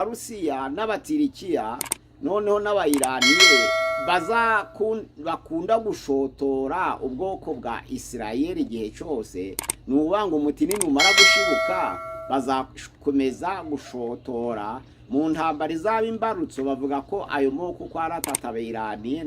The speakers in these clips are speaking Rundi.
Abarusiya n'Abatirikiya noneho n'Abayiraniye bakunda gushotora ubwoko bwa Isirayeli igihe cyose. Ni ukuvuga ngo umutini numara gushibuka, bazakomeza gushotora mu ntambara izaba imbarutso. Bavuga ko ayo moko uko ari atatu, Abayiraniye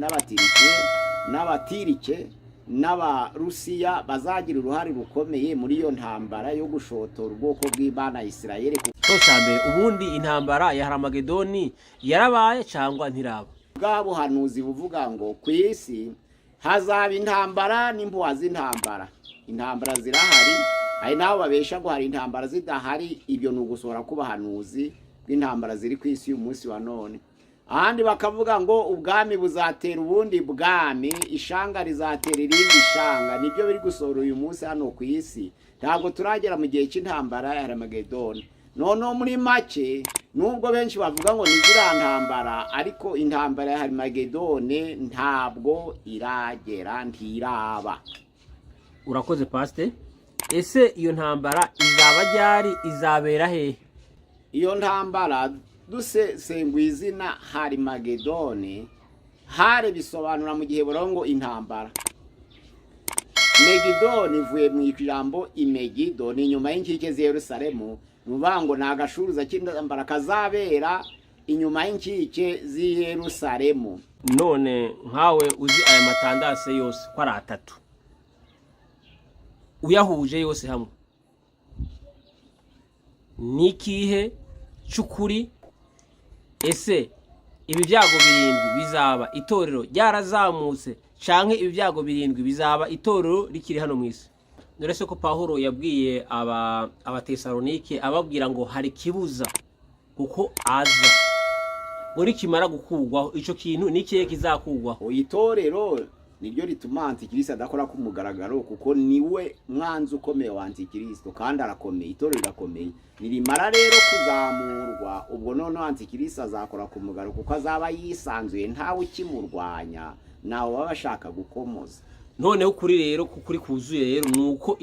n'Abatirike n'Abarusiya, bazagira uruhare rukomeye muri iyo ntambara yo gushotora ubwoko bw'Imana Isirayeli. Ikibazo cya mbere: ubundi intambara ya Haramagedoni yarabaye cyangwa ntiraba? Bwa buhanuzi buvuga ngo ku isi hazaba intambara n'impuha z'intambara. Intambara zirahari, hari n'abo babesha ngo hari intambara zidahari. Ibyo ni ugusohora k'ubuhanuzi bw'intambara ziri ku isi uyu munsi wa none. Ahandi bakavuga ngo ubwami buzatera ubundi bwami, ishanga rizatera irindi shanga. Nibyo biri gusohora uyu munsi hano ku isi. Ntabwo turagera mu gihe cy'intambara ya Haramagedoni. Noneho muri make, nubwo benshi bavuga ngo ni ziriya ntambara, ariko intambara ya Haramagedoni ntabwo iragera, ntiraba. Urakoze, pasite. Ese iyo ntambara izaba ryari? Izabera hehe? Iyo ntambara, dusesenguye izina Harimagedoni, hare bisobanura mu gihe ngo intambara. Megidoni ivuye mu ijambo Imegido, ni inyuma y'inkike z'i Yerusalemu. Ni ukuvuga ngo ni agashuruza k'intambara kazabera inyuma y'inkike z'i Yerusalemu. None nkawe uzi aya ma tendance yose ko ari atatu, uyahuje yose hamwe, ni ikihe cy'ukuri? Ese ibi byago birindwi bizaba itorero ryarazamutse, canke ibi byago birindwi bizaba itorero rikiri hano mu isi? Dore se ko Pawulo yabwiye aba Abatesalonike, ababwira ngo hari ikibuza kuko aza, ngo rikimara gukugwaho, ico kintu ni ikihe kizakugwaho? Itorero niryo rituma Antikristo adakora ku mugaragaro, kuko niwe mwanzi ukomeye wa Antikristo, kandi arakomeye, itorero rirakomeye. Nirimara rero kuzamurwa, ubwo noneho Antikristo azakora ku mugaragaro, kuko azaba yisanzuye, ntawe ukimurwanya, ntawe baba bashaka gukomoza. Noneho kuri rero kuri kuzuye rero nuko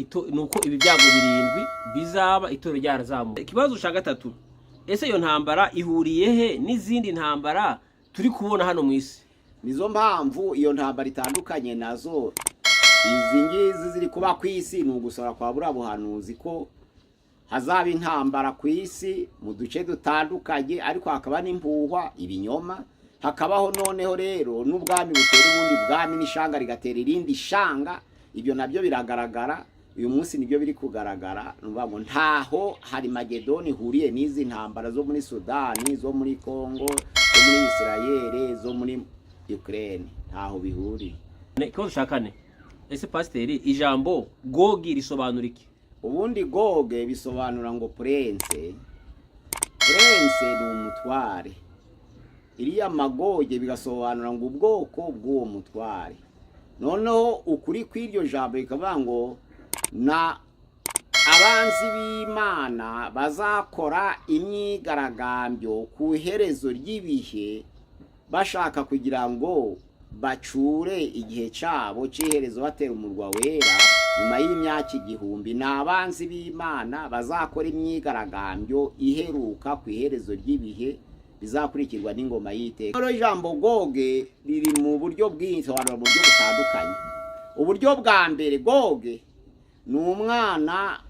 ibi byago birindwi bizaba itorero ryarazamuye. Ikibazo cya gatatu: ese iyo ntambara ihuriye he n'izindi ntambara turi kubona hano mu isi? Nizo mpamvu iyo ntambara itandukanye nazo. Izi ngizi ziri kuba ku isi ni ugusora kwa buriya buhanuzi ko hazaba intambara ku isi mu duce dutandukanye, ariko hakaba n'impuhwa, ibinyoma, hakabaho noneho rero n'ubwami butera ubundi bwami, n'ishanga rigatera irindi shanga. Ibyo nabyo biragaragara uyu munsi, nibyo biri kugaragara. Ni ukuvuga ngo ntaho Harimagedoni ihuriye n'izi ntambara zo muri Sudani, zo muri Kongo, zo muri Isirayeli, zo muri Ukraine, ntaho bihuriye. Ikibazo cya kane: ese pasiteri, ijambo Gogi risobanura iki? Ubundi Goge bisobanura ngo prince. Prince ni umutware. Iriya Magoge bigasobanura ngo ubwoko bw'uwo mutware. Noneho ukuri kw'iryo jambo bikavuga ngo na abanzi b'Imana bazakora imyigaragambyo ku iherezo ry'ibihe, bashaka kugira ngo bacure igihe cyabo cy'iherezo, batera umurwa wera nyuma y'imyaka 1000. Ni abanzi b'Imana bazakora imyigaragambyo iheruka ku iherezo ry'ibihe, bizakurikirwa n'ingoma y'iteka. Rero ijambo Goge riri mu buryo bwinshi, mu buryo butandukanye. Uburyo bwa mbere, Goge ni umwana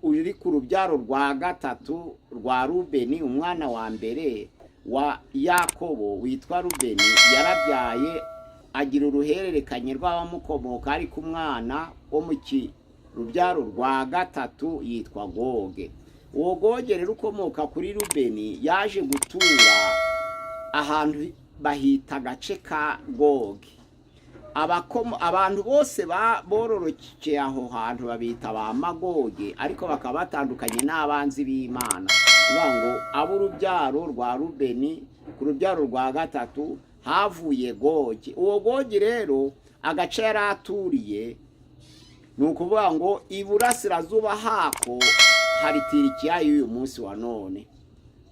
uri ku rubyaro rwa gatatu rwa Rubeni. Umwana wa mbere wa Yakobo witwa Rubeni yarabyaye, agira uruhererekanye rw'abamukomoka, ariko umwana wo mu rubyaro rwa gatatu yitwa Goge. Uwo Goge rero ukomoka kuri Rubeni yaje gutura ahantu bahita agace ka Goge. Abantu bose bororokeye aho hantu babita ba Magoge, ariko bakaba batandukanye n'abanzi b'Imana. Kuvuga ngo ab'urubyaro rwa Rubeni, ku rubyaro rwa gatatu havuye Goge. Uwo Goge rero, agace yari aturiye, ni ukuvuga ngo iburasirazuba hako hari Tirikiya y'uyu munsi wa none.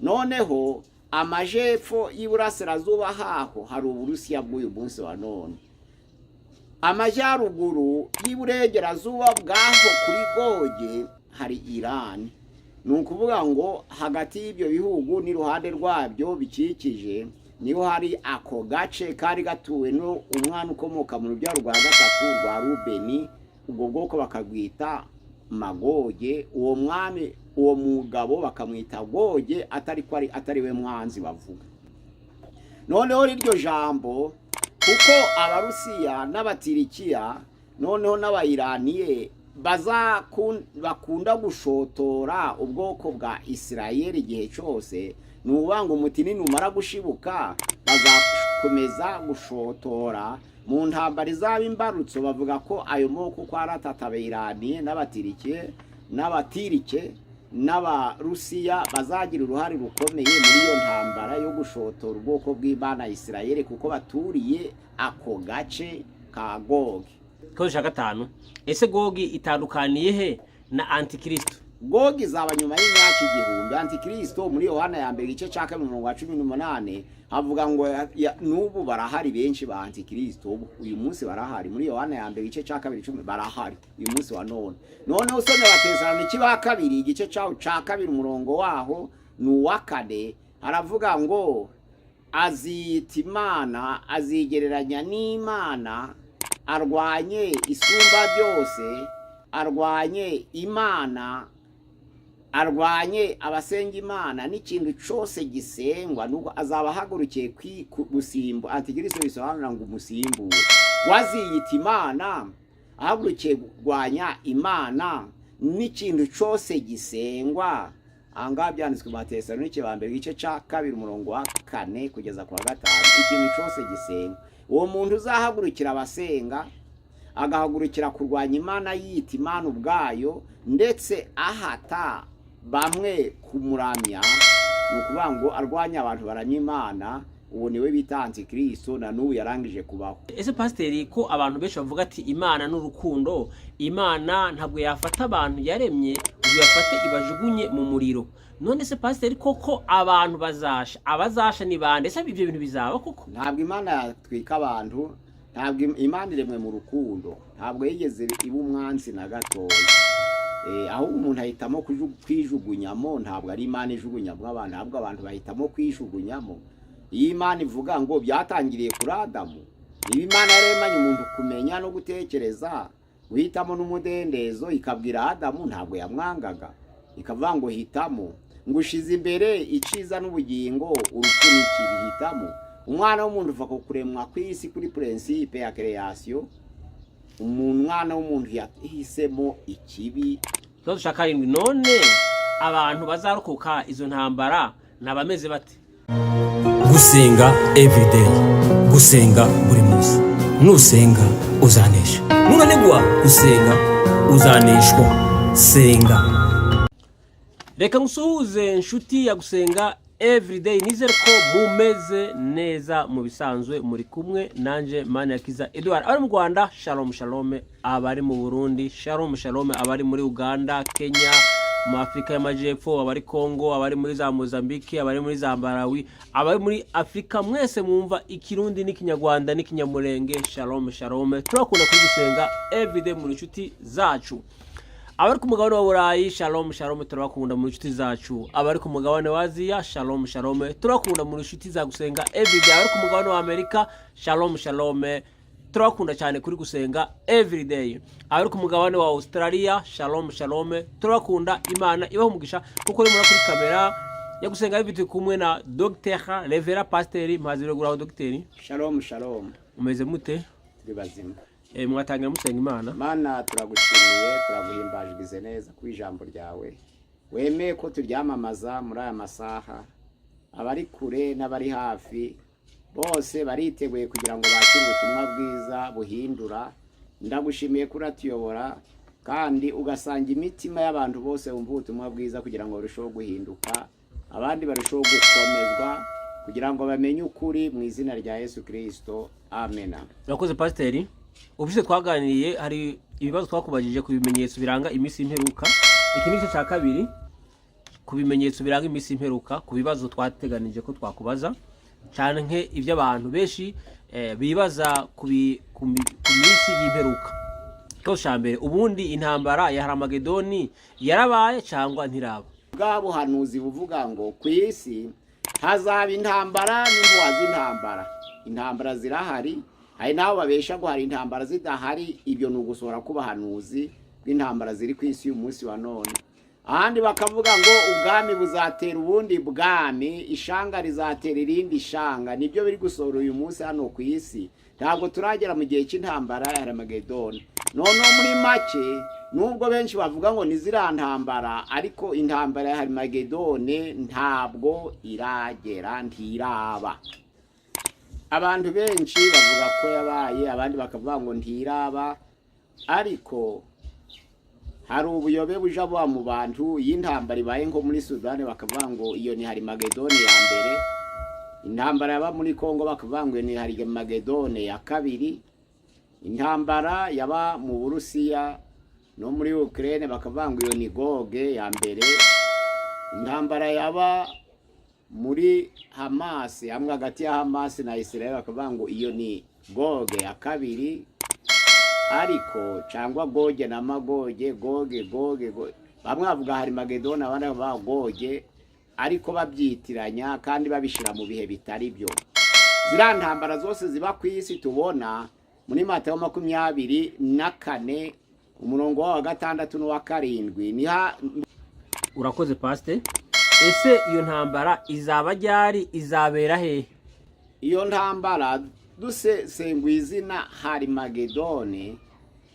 Noneho amajepfo y'iburasirazuba haho hari Uburusiya bw'uyu munsi wa none. Amajyaruguru y'iburengerazuba bwaho kuri Goge hari Irani. Ni ukuvuga ngo hagati y'ibyo bihugu n'iruhande rwabyo bikikije niho hari ako gace kari gatuwe no umwana ukomoka mu rubyaro rwa gatatu rwa Rubeni. Ubwo bwoko bakabwita Magoge. Uwo mwami, uwo mugabo bakamwita Goge, atari ko atari we mwanzi bavuga. Noneho iryo jambo, kuko Abarusiya n'Abatirikiya noneho n'Abayiraniye bakunda gushotora ubwoko bwa Isirayeli igihe cyose, ni ukuvuga ngo umutini numara gushibuka bazakomeza gushotora mu ntambara izaba imbarutso. Bavuga ko ayo moko uko ari atatu, Abayiraniye n'Abatirikiye n'Abatirike n'Abarusiya, bazagira uruhare rukomeye muri iyo ntambara yo gushotora ubwoko bw'Imana Isirayeli, kuko baturiye ako gace ka Gogi. Ikibazo cya gatanu: ese Gogi itandukaniye he na Antikristo? Gogi izaba nyuma y'imyaka 1000. Antikristo, muri Yohana ya mbere igice cya 2 umurongo wa 18, havuga ngo n'ubu barahari benshi ba antikristo. Ubu uyu munsi barahari. Muri Yohana ya mbere igice cya 2 10, barahari uyu munsi wa none. Noneho usomye Abatesaloniki ba kabiri igice cyaho cya 2, umurongo waho ni uwa 4, haravuga ngo aziyita Imana, azigereranya n'Imana, arwanye Isumba byose, arwanye Imana, arwanye abasenga Imana n'ikintu cyose gisengwa. Nuko azaba ahagurukiye gusimbu. Antikristo bisobanura ngo umusimbure. Waziyita Imana, ahagurukiye kurwanya Imana n'ikintu cyose gisengwa. Ahangaha byanditswe mu Batesalonike ba mbere igice cya 2 umurongo wa 4 kugeza ku wa 5. Ikintu cyose gisengwa, uwo muntu uzahagurukira abasenga, agahagurukira kurwanya Imana, yita Imana ubwayo, ndetse ahata bamwe kumuramya, ni ukuvuga ngo arwanya abantu baramya Imana, uwo niwe bita Antikristo, na n'ubu yarangije kubaho. Ese pasiteri, ko abantu benshi bavuga ati Imana ni urukundo, Imana ntabwo yafata abantu yaremye ngo ibafate ibajugunye mu muriro, none se pasiteri, koko abantu bazasha? Abazasha ni bande? Ese ibyo bintu bizaba koko? Ntabwo Imana yatwika abantu. Ntabwo Imana iremwe mu rukundo, ntabwo yigeze iba umwanzi na gatoya. Ahubwo umuntu ahitamo kwijugunyamo. Ntabwo ari Imana ijugunyamo abantu, ahubwo abantu bahitamo kwijugunyamo. Iyo Imana ivuga ngo byatangiriye kuri Adamu, niba Imana yaremanye umuntu kumenya no gutekereza, guhitamo n'umudendezo, ikabwira Adamu, ntabwo yamwangaga, ikavuga ngo hitamo, ngo ushize imbere iciza n'ubugingo, urupfu n'ikibi, hitamo. Umwana w'umuntu uva ku kuremwa kw'isi, kuri principe ya création, umwana w'umuntu yahisemo ikibi. Ikibazo cya karindwi: none abantu bazarokoka izo ntambara ni abameze bate? Gusenga everyday, gusenga buri munsi. Nusenga uzanesha, nunanigwa gusenga uzaneshwa. Senga. Reka ngusuhuze inshuti ya Gusenga Everyday, nizere ko mumeze neza. Mu bisanzwe muri kumwe nanje Manirakiza Edouard. Abari mu Rwanda, shalom shalom. Abari mu Burundi, shalom shalom. Abari muri Uganda, Kenya, mu Afurika y'Amajyepfo, abari Congo, abari muri za Mozambique, abari muri za Malawi, abari muri Afurika mwese mwumva Ikirundi n'Ikinyarwanda n'Ikinyamurenge, shalom shalom. Turakunda kuri Gusenga Everyday, mu inshuti zacu. Abari ku mugabane wa Burayi, shalom shalom, turabakunda mu inshuti zacu. Abari ku mugabane wa Aziya, shalom shalom, turabakunda mu inshuti za Gusenga Everyday. Abari ku mugabane wa Amerika, shalom shalom, turabakunda cyane kuri Gusenga Everyday. Abari ku mugabane wa Australia, shalom shalom, turabakunda. Imana ibaho umugisha. Kuko urimo kuri kamera ya Gusenga Everyday kumwe na Dr Reverend Pasiteri Mpaziroguraho. Dr. Shalom shalom. Umeze mute? Turi bazima. Mwatangira musenga Imana. Mana, turagushimiye, turaguhimbajwe neza ku ijambo ryawe wemeye ko turyamamaza muri aya masaha. Abari kure n'abari hafi bose bariteguye kugira ngo bakire ubutumwa bwiza buhindura. Ndagushimiye ko uratuyobora kandi ugasanga imitima y'abantu bose bumva ubutumwa bwiza kugira ngo barusheho guhinduka, abandi barusheho gukomezwa kugira ngo bamenye ukuri, mu izina rya Yesu Kirisito, amena. Urakoze pasiteri. Ubushize twaganiriye, hari ibibazo twakubajije ku bimenyetso biranga iminsi y'imperuka. Iki ni igice cya kabiri ku bimenyetso biranga iminsi y'imperuka, ku bibazo twateganije ko twakubaza cyane nke abantu benshi bibaza ku minsi y'imperuka. Ikibazo cya mbere: ubundi intambara ya Haramagedoni yarabaye cyangwa ntiraba? bwa buhanuzi buvuga ngo ku isi hazaba intambara n'impuha z'intambara. Intambara zirahari, hari n'aho babesha ngo hari intambara zidahari. Ibyo ni ugusohora k'ubuhanuzi bw'intambara ziri ku isi y'umunsi munsi wa none. Ahandi bakavuga ngo ubwami buzatera ubundi bwami, ishanga rizatera irindi shanga. Nibyo biri gusohora uyu munsi hano ku isi. Ntabwo turagera mu gihe cy'intambara ya Haramagedoni. Noneho muri make, nubwo benshi bavuga ngo ni ziriya ntambara, ariko intambara ya Haramagedoni ntabwo iragera, ntiraba. Abantu benshi bavuga ko yabaye, abandi bakavuga ngo ntiraba, ariko hari ubuyobe buja buba mu bantu. Iyo intambara ibaye nko muri Sudani, bakavuga ngo iyo ni Harimagedoni ya mbere. Intambara yaba muri Kongo, bakavuga ngo iyo ni Harimagedoni ya kabiri. Intambara yaba mu Burusiya no muri Ukraine, bakavuga ngo iyo ni Goge ya mbere. Intambara yaba muri Hamas, hamwe hagati ya Hamas na Israel, bakavuga ngo iyo ni Goge ya kabiri. Ariko cyangwa Goge na Magoge, Goge, Goge, Goge. Bamwe bavuga Harimagedoni, abandi bavuga Goge, ariko babyitiranya kandi babishyira mu bihe bitari byo. Ziriya ntambara zose ziba ku isi tubona muri Matayo 24, umurongo wa 6 n'uwa 7 niha. Urakoze, pasite. Ese iyo ntambara izaba ryari? Izabera hehe? Iyo ntambara, dusesenguye izina Harimagedoni,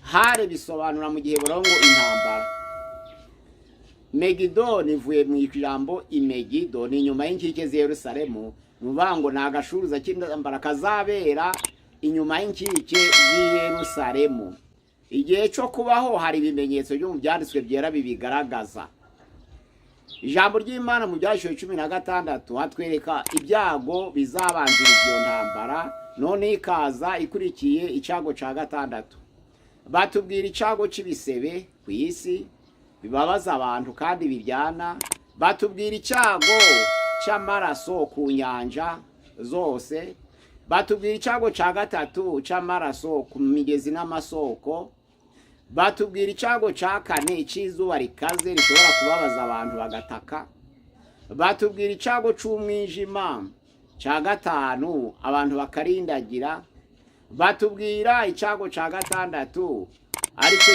hare bisobanura mu gihe ngo intambara. Megidoni ivuye mu ijambo Imegido, ni inyuma y'inkike z'i Yerusalemu. Ni ukuvuga ngo ni agashuruza k'intambara kazabera inyuma y'inkike z'i Yerusalemu. Igihe cyo kubaho, hari ibimenyetso byo mu byanditswe byera bibigaragaza. Ijambo ry'Imana mu Byahishuwe 16 hatwereka ibyago bizabanziriza iyo ntambara, none ikaza ikurikiye icyago cya gatandatu. Batubwira icyago cy'ibisebe ku isi bibabaza abantu kandi biryana. Batubwira icyago cy'amaraso ku nyanja zose. Batubwira icyago cya gatatu cy'amaraso ku migezi n'amasoko. Batubwira icyago cya kane cy'izuba rikaze rishobora kubabaza abantu bagataka. Batubwira icyago cy'umwijima cya gatanu, abantu bakarindagira. Batubwira icyago cya gatandatu, aricyo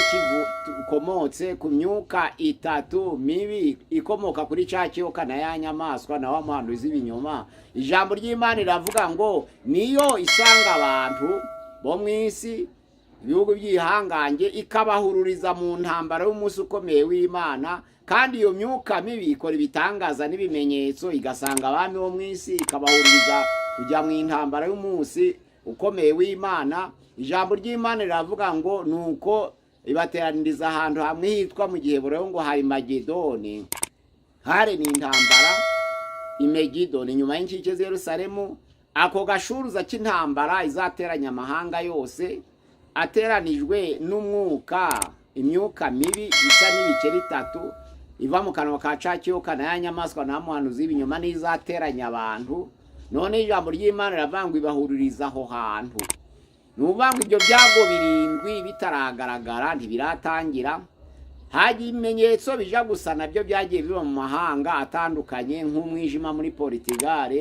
kikomotse ku myuka itatu mibi ikomoka kuri cya kiyoka na ya nyamaswa na wa muhanuzi w'ibinyoma. Ijambo ry'Imana riravuga ngo niyo isanga abantu bo mu isi, ibihugu by'ihangange, ikabahururiza mu ntambara y'umunsi ukomeye w'Imana. Kandi iyo myuka mibi ikora ibitangaza n'ibimenyetso, igasanga abami bo mu isi, ikabahururiza kujya mu intambara y'umunsi ukomeye w'Imana. Ijambo ry'Imana riravuga ngo nuko ibateraniriza ahantu hamwe hitwa mu gihe ngo hari Magedoni. Hare ni intambara, Imegido ni nyuma y'inkike z'i Yerusalemu. Ako gashuruza k'intambara izateranya amahanga yose ateranijwe n'umwuka, imyuka mibi isa n'ibikeri itatu iva mu kanwa ka ca kiyoka na ya nyamaswa na muhanuzi w'ibinyoma, n'izateranya abantu. None ijambo ry'Imana riravuga ngo ibahururiza aho hantu. Ni ukuvuga ngo ibyo byago birindwi bitaragaragara, ntibiratangira. Hagiye ibimenyetso bija gusa nabyo byagiye biba mu mahanga atandukanye, nk'umwijima muri Portugal,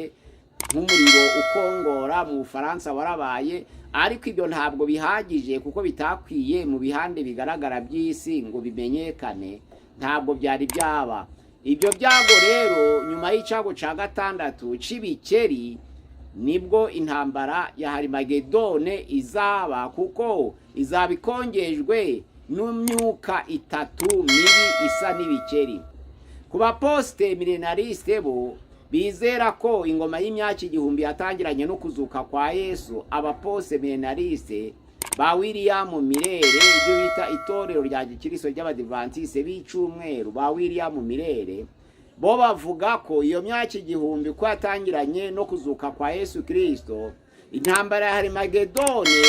nk'umuriro ukongora mu Bufaransa warabaye, ariko ibyo ntabwo bihagije kuko bitakwiye mu bihande bigaragara by'isi ngo bimenyekane. Ntabwo byari byaba. Ibyo byago rero, nyuma y'icyago cya gatandatu c'ibikeri, nibwo intambara ya Harimagedone izaba, kuko izaba ikongejwe n'imyuka itatu mibi isa n'ibikeri. Ku ba post-millénaristes, bo bizera ko ingoma y'imyaka 1000 yatangiranye no kuzuka kwa Yesu, aba post-millénaristes ba William Miller, ibyo bita itorero rya gikristo ry'Abadivantisite b'Icyumweru ba William Miller, bo bavuga ko iyo myaka 1000 ko yatangiranye no kuzuka kwa Yesu Kirisito. Intambara ya Harimagedone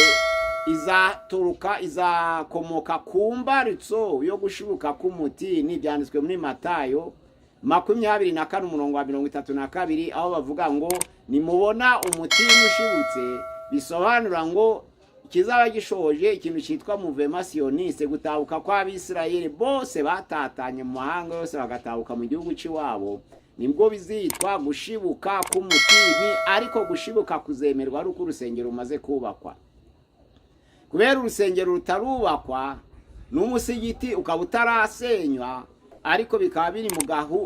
izaturuka, izakomoka ku mbarutso yo gushibuka k'umutini, byanditswe muri Matayo 24, umurongo wa 32, aho bavuga ngo nimubona umutini ushibutse, bisobanura ngo Ikizaba gishoje ikintu cyitwa mouvement sioniste, gutahuka kw'Abisirayeli bose batatanye mu mahanga yose bagatahuka mu gihugu cy'iwabo, nibwo bizitwa gushibuka k'umutini. Ariko gushibuka kuzemerwa ari uko urusengero rumaze kubakwa. Kubera urusengero rutarubakwa n'umusigiti ukaba utarasenywa, ariko bikaba biri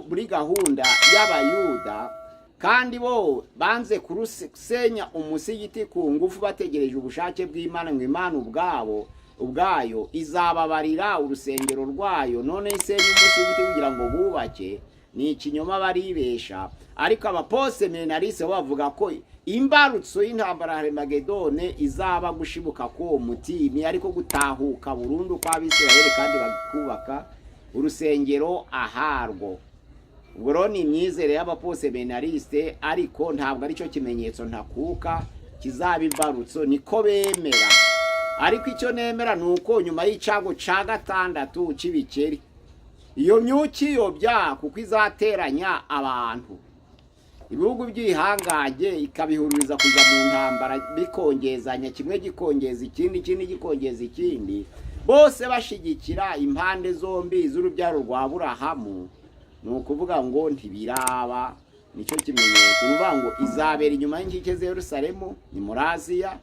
muri gahunda y'Abayuda, kandi bo banze kurusenya umusigiti ku ngufu, bategereje ubushake bw'Imana, ngo Imana ubwabo ubwayo izababarira urusengero rwayo none isenya umusigiti kugira ngo bubake, ni ikinyoma, baribesha. Ariko abapost-millénaristes bo bavuga ko imbarutso y'intambara ya Harimagedone izaba gushibuka k'uwo mutini, ariko gutahuka burundu kw'Abisirayeli kandi bakubaka urusengero aharwo. Ubwo rero ni imyizere y'abapost-millénaristes, ariko ntabwo aricyo kimenyetso ntakuka kizaba imbarutso, niko bemera. Ariko icyo nemera ni uko nyuma y'icyago cya gatandatu cy'ibikeri, iyo myuka iyobya, kuko izateranya abantu, ibihugu by'ibihangange, ikabihururiza kujya mu ntambara, bikongezanya, kimwe gikongeza ikindi, ikindi gikongeza ikindi, bose bashyigikira impande zombi z'urubyaro rwa Burahamu. Ni ukuvuga ngo ntibiraba, nicyo kimenyetso. Ni ukuvuga ngo izabera inyuma y'inkike za Yerusalemu, ni muri Aziya,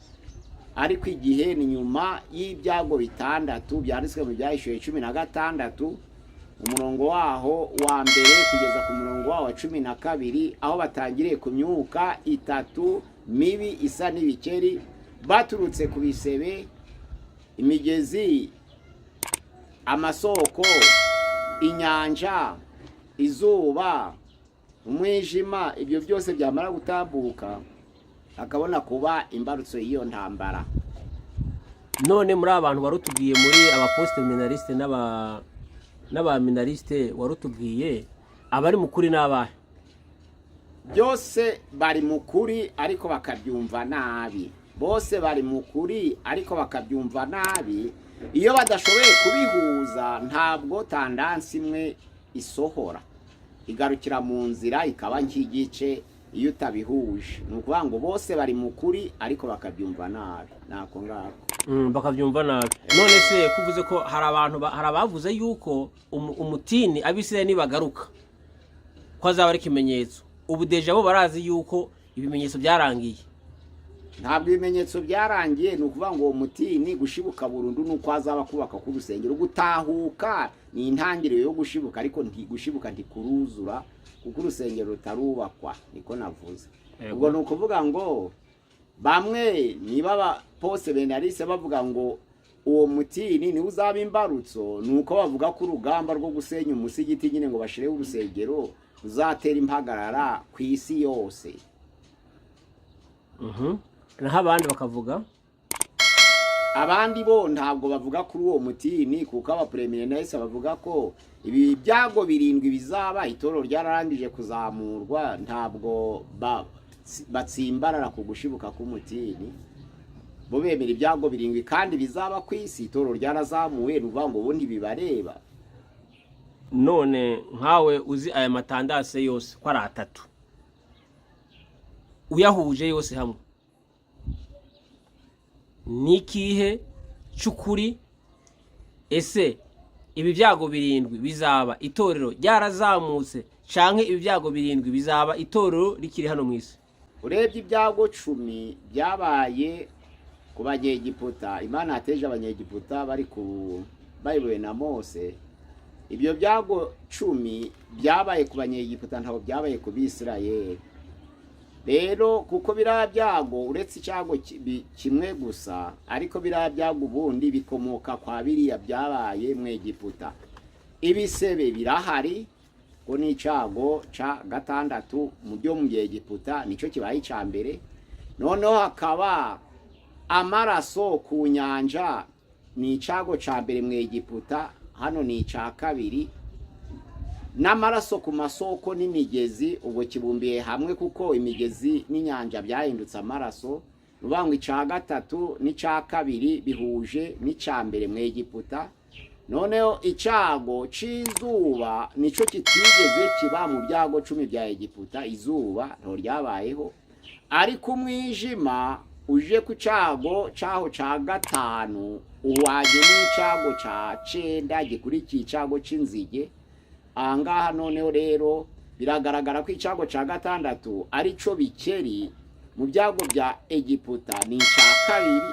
ariko igihe ni nyuma y'ibyago bitandatu byanditswe mu Byahishuwe 16, umurongo waho wa mbere kugeza ku murongo waho wa 12, aho batangiriye ku myuka itatu mibi isa n'ibikeri baturutse ku bisebe, imigezi, amasoko, inyanja, izuba, umwijima. Ibyo byose byamara gutambuka, hakabona kuba imbarutso y'iyo ntambara. None muri abantu warutubwiye, muri abapost-millénaristes n'abamillénaristes, warutubwiye abari mu kuri n'abahe? Byose bari mu kuri, ariko bakabyumva nabi. Bose bari mu kuri, ariko bakabyumva nabi. Iyo badashoboye kubihuza, ntabwo tendance imwe isohora, igarukira mu nzira, ikaba nk'igice iyo utabihuje. Ni ukuvuga ngo bose bari mu kuri, ariko bakabyumva nabi, nako ngako. Bakabyumva nabi. None se kuvuze ko hari abantu hari abavuze yuko umutini, Abisirayeli nibagaruka, ko azaba ari ikimenyetso? Ubu déjà bo barazi yuko ibimenyetso byarangiye. Ntabwo ibimenyetso byarangiye. Ni ukuvuga ngo uwo mutini, gushibuka burundu ni uko azaba kubaka k'urusengero. Gutahuka ni intangiriro yo gushibuka, ariko gushibuka ntikuruzura kuko urusengero rutarubakwa, niko navuze. Ubwo ni ukuvuga ngo bamwe niba abapost-millénaristes bavuga ngo uwo mutini niwo uzaba imbarutso, ni uko bavuga ko urugamba rwo gusenya umusigiti nyine ngo bashireho urusengero ruzatera impagarara ku isi yose. Naho abandi bakavuga? Abandi bo ntabwo bavuga kuri uwo mutini, kuko abapremillénaristes bavuga ko ibi byago birindwi bizaba itorero ryararangije kuzamurwa. Ntabwo batsimbarara ku gushibuka k'umutini. Bo bemera ibyago birindwi kandi bizaba ku isi itorero ryarazamuwe, ni ukuvuga ngo ubu ntibibareba. None nkawe uzi aya matendances yose ko ari atatu, uyahuje yose hamwe, ni ikihe cy'ukuri? Ese ibi byago birindwi bizaba itorero ryarazamutse, canke ibi byago birindwi bizaba itorero rikiri hano mu isi? Urebye ibyago 10 byabaye ku Banyegiputa, Imana yateje Abanyegiputa bari ku bayobowe na Mose, ibyo byago 10 byabaye ku Banyegiputa, ntabwo byabaye ku Bisirayeli. Rero kuko biriya byago, uretse icyago kimwe gusa, ariko biriya byago ubundi bikomoka kwa biriya byabaye mu Egiputa. Ibisebe birahari ko ni icyago ca gatandatu mu byo mu Egiputa, nicyo kibaye icya mbere. Noneho hakaba amaraso ku nyanja, ni icyago ca mbere mu Egiputa, hano ni icya kabiri. N'amaraso ku masoko n'imigezi, ubwo kibumbiye hamwe kuko imigezi n'inyanja byahindutse amaraso. Ni ukuvuga ngo icya gatatu n'icya kabiri bihuje n'icya mbere mu Egiputa. Noneho icyago cy'izuba nicyo kitigeze kiba mu byago 10 bya Egiputa. Izuba ntabwo ryabayeho, ariko umwijima Uje ku cyago cyaho cya gatanu, uhwanye n'icyago cya cenda gikurikiye icyago cy'inzige. Ahangaha noneho rero biragaragara ko icyago cya gatandatu ari cyo bikeri mu byago bya Egiputa, ni icya kabiri.